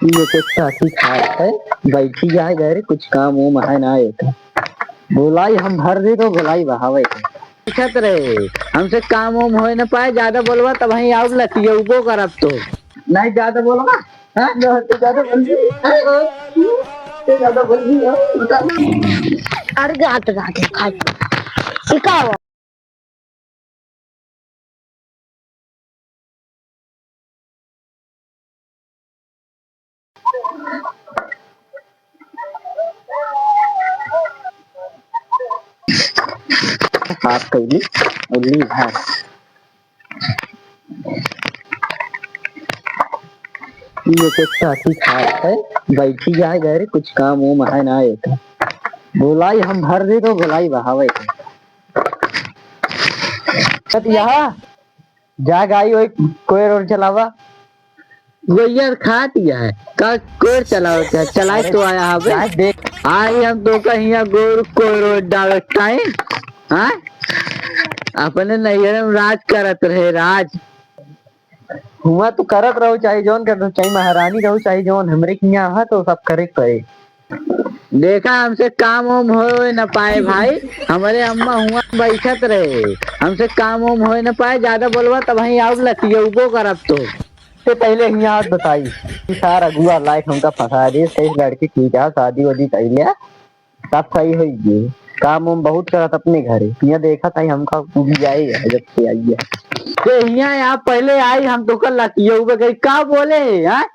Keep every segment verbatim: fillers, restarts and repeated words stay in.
ये तो साथी खात है, बैठी जाए घरे, कुछ काम वाम है ना एक। गोलाई हम भर दे तो गोलाई बहावे। पूछत रहे, हमसे काम वाम होए न पाए, ज्यादा बोलबा तबहीं आउब लतियउबो करब तो। नहीं ज्यादा बोलबा, हाँ? नहीं, तो ज्यादा बोल दी। अरे, तो ज्यादा बोल दी, हाँ? बता। अरे, गात, गात, खाई। ई का हुआ? साफ कैली, उल्ली भाई। ये तो साथी खात है, बैठी जाए घरे, कुछ काम वाम है ना एक। गोलाई हम भर दे तो गोलाई बहावे। यहाँ जा गाई वही कोयर ओर चलावा। गोइया खात है का कोयर चलावे के? चलाई अरे, तो आया हवे। जा देख। आई हम तो कहिया गोर कोयर ओर डालत टाइम, हाँ? अपने नैहर में राज करत रहे, राज। हुआ तो करत रहो, चाहे जौन करत रहो, चाहे महारानी रहो, चाहे जौन, हमरे के यहाँ है तो सब करे के पड़े। देखा, हमसे काम वाम होए न पाए भाई, हमरे अम्मा हुआ बैठत रहे, हमसे काम वाम होए न पाए, ज्यादा बोलबा तबहीं आउब लतियउबो करब तो। ते पहले हियाँ बात बताई कि सार अगुआ लायक हमका फंसा दे, सही लड़की की क्या शादी वादी कर लिया, सब सही होई गई। काम वाम बहुत करत अपने घरे, हियाँ देखत है हमका उबियाए है जब से आई है। ते हियाँ आप पहले आई, हम तोका लतियउबे करी, का बोले है, हाँ?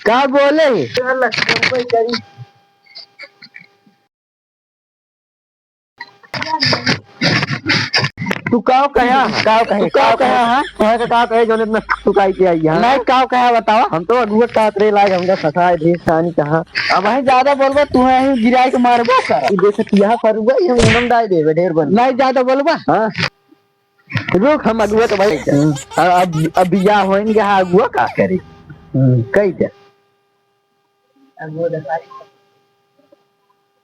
का बोले? तू काव कहा? काव कहे? तू काव कहा, हाँ? तोहे का काव कहे, जौन इतना सुकाई के आई, हाँ? नहीं, काव कहा, बतावा। हम तो अगुआ का रे लाग, हमका फंसाए, ढेर सानी कहा। अब वहीं ज्यादा बोलबा, तू वहीं गिराए के मारबो कर। तू देख, यहाँ फरुआ, ये उनम डाल देबे, ढेर बन। नहीं, ज्यादा बोलबा? हाँ। रुक, हम अगुआ के भाई। हम्म। अब, अब, अब बियाह होइन के, हाँ, अगुआ का करे? हम्म। कही दे।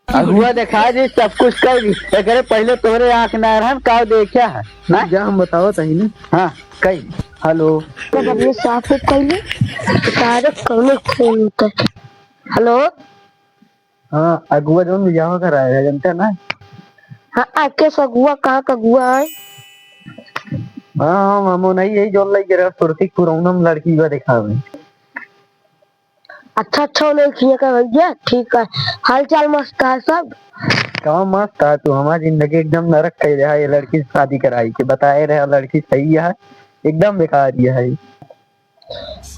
अगुआ देखा जी, सब कुछ कर दी। एकरे पहले तोहरे आँख ना रहन, का देखा है? ना? जा, हम बतावत हई ना। हाँ, कही। हेलो। तो बढ़िया साफ उफ कइले, तो तारे कौनो फोन होता है। हेलो। हाँ, अगुआ जौन बियाह कराए है, जनता ना? हाँ, आके से अगुआ, कहाँ का अगुआ है? हाँ, हाँ, मामू नहीं, यही जौन लइके रहा, सुरती पुरौनम लड़की बा देखावे। अच्छा, अच्छा, उन्हें किया का भैया, ठीक है। हाल चाल मस्त है सब? का मस्त है तू, हमार जिंदगी एकदम नरक कर रहा है, ये लड़की से शादी कराई के बताए रहे, लड़की सही है, एकदम बेकार ही है।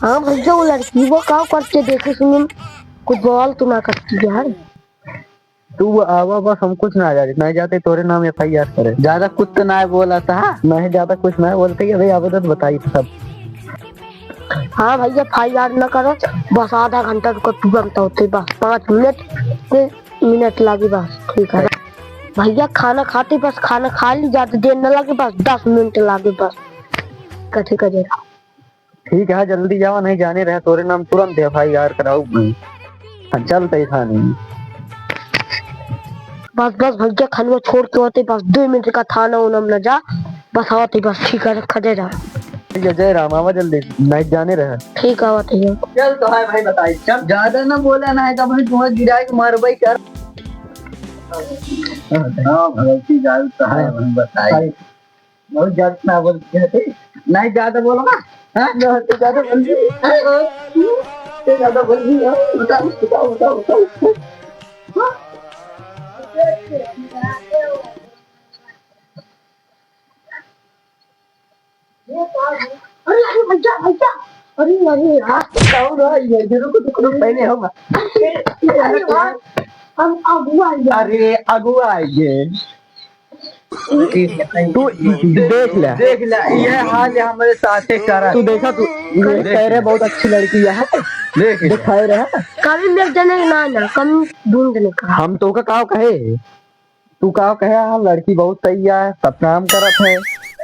हाँ भैया, वो लड़की वो का करते देखे सुने, कुछ बवाल तो ना करती यार। तू आवा बस, हम कुछ ना जाने, नहीं जाते तोरे नाम एफ आई आर करे। ज्यादा कुछ तो ना बोला था। नहीं, ज्यादा कुछ ना बोलते ही, अबे आवा तो बताई सब। हाँ भैया, एफ आई आर ना करो, बस आधा घंटा रुको, तुरंत होते, बस पाँच मिनट, तीन मिनट लागे बस, ठीक है। भैया खाना खाते बस, खाना खा ली, ज्यादा देर ना लागे, बस दस मिनट लागे बस। कथे का जरा। ठीक है, जल्दी जावा, नहीं जाने रहे, तोरे नाम तुरंत एफ आई आर कराऊ। हाँ, चलते ही थाने। बस, बस भैया, खनवा छोड़ के होते, बस दो मिनट का थाना उना में न जा, बस आवत ही, बस ठीक है, रखा दे जा। ठीक है, जय राम, आवा जल्दी, नहीं जाने रहे। ठीक है, आवत ही। चल तो है भाई, बताई, चल, ज्यादा ना बोला ना है तो भाई तुम्हें गिरा के मारबई कर। हाँ, भगवती जाल तो है, हाँ। हम बताई। भाई। बहुत ज्यादा ना बोलते हैं, ठीक? नहीं ज्यादा बोलो ना। हाँ? नहीं, तो ज्यादा बोल दिए। अरे, ओ, तो ज्यादा बोल दिए। बताओ, बताओ, बताओ, बताओ। हाँ? अरे, अरे, भैया, भैया। अरे, अरे, यार, क्या हो रहा है? ये रुको, रुको, रुको, पहले होगा। अरे, यार, हम अगुआ आएंगे। अरे, अगुआ आएंगे। तू देख ले। देख ले, ये हाल है हमारे साथे करा। तू देखा, तू देख ले। कह रहे बहुत अच्छी लड़की है। देख ले। दिखाए रहे। कभी मिल जाने ना, ना, कम ढूंढने का। हम तो का, का कहे? तू का कहे? हाँ, लड़की बहुत सही है, सब काम करत है।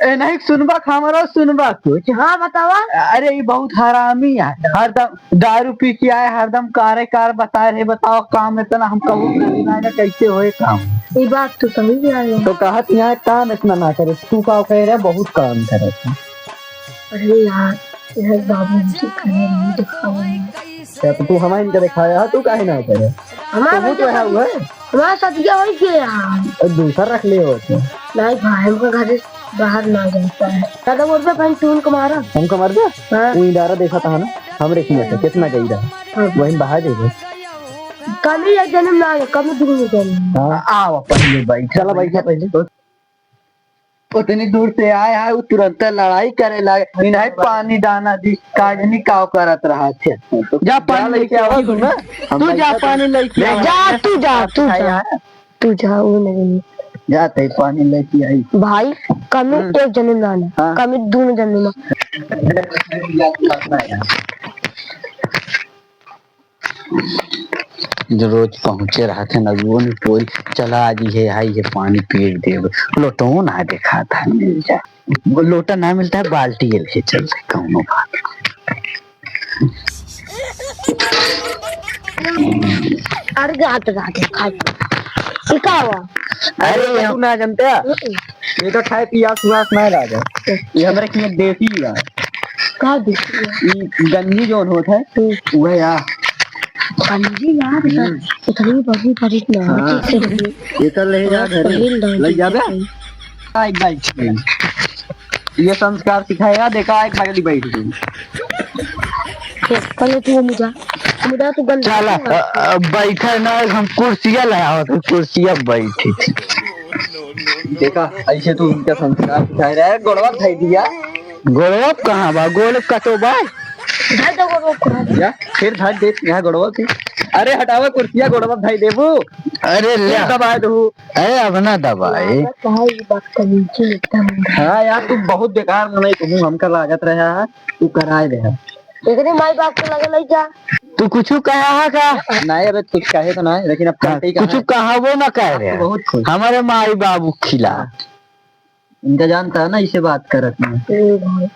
ए, नहीं सुनबा, हमारा सुनबा कुछ। हाँ, बतावा। अरे, ये बहुत हरामी है, हरदम दारू पी के आए, हरदम कारे कार बताए रहे, बताओ काम इतना हम कबूल करी ना, ना कैसे होए काम? ये बात तो सही है यार। तो कहत यहाँ काम इतना ना करे, तू का कह रहे बहुत काम करे। अरे यार, यार बाबूजी के खाना नहीं दिखावा। क्या तो तू हमारे इनका दिखाया है, तू काहे ना करे? हमारा तो वो तो है, वो है। हमारा सदिया वही के यार। और दूसरा रख ले हो तो। नहीं भाई, हमको घर से बाहर ना जाता है। दादा बोल रहे, "भाई, तू उनको मारा।" हमको मार दे? हाँ। वो इनारा देखा था ना, हमरे किया था, कितना गई रहा। हाँ। वहीं बहा दे दे। कभी एक जन्म ना आए, कभी दूर जन्म। हाँ, आओ पहले बैठ। चला बैठा पहले। उतनी दूर से आए हैं, वो तुरंत लड़ाई करे लागे, इन्हें पानी दाना दी, काजनी काव करत रहा थे। जा पानी लेके आवा तू ना। तू जा पानी लेके आवा। जा, तू जा, तू जा। तू जा, वो नहीं। जाते ही पानी लेके आई। भाई, कमी हम्म। एक जने ना ना, हाँ। कमी दूनो जने ना। जो रोज पहुँचे रहत है ना, वो नहीं बोल, "चला आज ये है, ये पानी पी देब।" लोटो ना देखात है, मिल जा। वो लोटा ना मिलता है, बाल्टी लेके चल रहे, कौनो बात। अरे गात गात है, खाई। ये का हुआ? अरे, ये तू ना जानते हैं? हम्म। ये तो खाए पिया सुहास ना लागे। ये हमरे के देसी बा। का देसी बा? ई गंजी जौन होत है, हम्म। वह या। गंजी यार, हम्म। इतनी बड़ी बड़ी ना, हाँ। ठीक से रखिए। ये तो ले जा और घरे। पहिल डाल ले दीजिए। जाबे? आ, एक बाइक से। ये संस्कार सिखाया, देखा, एक बाइक बैठ गई। पहले तू मुझा, मुझा तू गंदा चला, अ, अ, बैठे ना, हम कुर्सिया लगावत हई, कुर्सिया बैठी थी। देखा, ऐसे तू उनका संस्कार सिखाए रहे, गोड़वा धइ दिया। गोड़वा कहाँ बा? गोड़ कतो बा? धर दो गोड़वा को। या, फिर धर दे, यहाँ गोड़वा थी। अरे हटावा कुर्सिया, गोड़वा धइ देबू। अरे ले। फिर दबाए दू। अरे अब ना दबाए। लागत है ये बदतमीजी एकदम। हाँ यार, तू बहुत बेकार मनई, तू हमका लागत रहा है, तू कराए दे है। एकरे माई बाप के लगे लई जा। तू कुछु कहा है का? नहीं, अबे कुछ कहे तो नहीं, लेकिन अब हाँ, करते ही कहा कुछु है। कहावो ना कह अब रहे। तो बहुत खुश। हमारे माई बाबू खिला। हाँ। इनका जानता है ना, इसे बात करत नहीं। हम्म, भाई।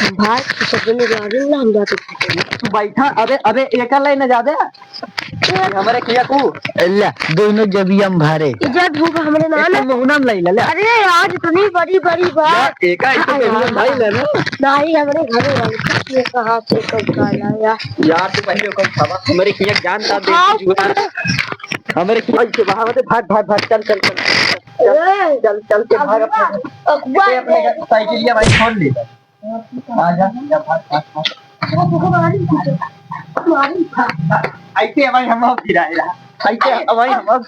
भाई, तो सब जने लागल ना, हम जाते खाते। तू बैठा, अबे, अबे, एकर लाई ना जाबे। ये हमरे किया कू। ले, दोनों जबिया में भरे। इज्जत भूख हमरे ना एक ना। तो मुहना में लाई ले, ले। अरे यार, इतनी बड़ी, बड़ी बात। यार, एका इसे हाँ, पहले हाँ। भाई ले ना। नहीं, हमरे घरे वाले ये कहाँ से कब काला यार। यार, तू पहले ओकर खावा। हमरे किया जान ता दे हाँ। जुआ। हमरे किया के बाहर मत भाग, भाग, भाग, चल, चल, चल। ए, चल, चल के भाग अपने। अखबार अपने दे। साइकिलिया भाई छोड़ ले। आजा, आजा, भाग, भाग, भाग। ऐसे हमारे हम फिराए रहा। ऐसे हमारे हम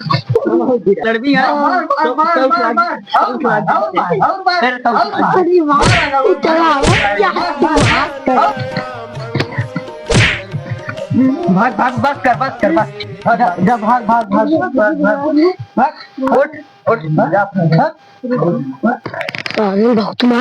लड़बी है। मार, मार, तो मार, तो मार, उठा मार, दे। मार, तो उठा दे। मार, मार, फिर तो उठा दे। अरे वाह, चला, क्या? भाग, भाग, बस कर, बस कर, बस। जा, जा, भाग, भाग, भाग, भाग, भाग। भाग, उठ, उठ, जा, भाग। पागल बहुत मार।